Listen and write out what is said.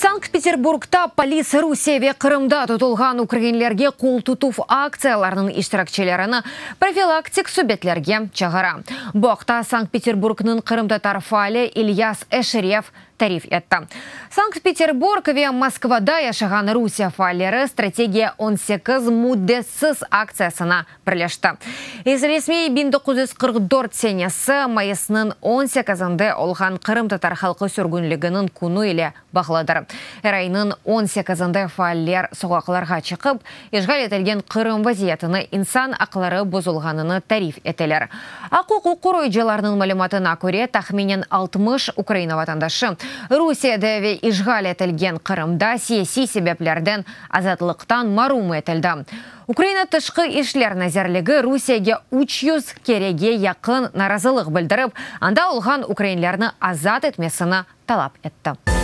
Sankt-Peterburgda polis Rusiye ve Qırımda tutulğan ukrainlerge qol tutuv aktsiyalarınıñ iştirakçilerini profilaktik subetlerge çağıra. Bu aqta Sankt-Peterburgnıñ qırımtatar faali İlyas Eşref tarif etti. Sankt-Peterburg ve Moskvada yaşağan Rusiye faalleri Strategiya 18 müddetsiz aktsiyasına birleşti. Resmiy 1944 senesi mayısnıñ 18-inde olğan qırımtatar halqı sürgünliginiñ künü ile bağlıdır. Er aynıñ 18-inde faaller soqaqlarğa çıqıp, işğal etilgen Qırım vaziyetini, insan aqları bozulğanını tarif eteler. Aq-uquq qoruyıcılarnıñ malümatına köre, tahminen 60 Ukraina vatandaşı Rusiyede ve işğal etilgen Qırımda siyasiy sebeplerden azatlıqtan marum etildi. Ukraina Tışqı işler nazirligi Rusiyege 300 kerege yaqın narazılıq bildirip, anda olğan ukrainlerni azat etmesini talap etti.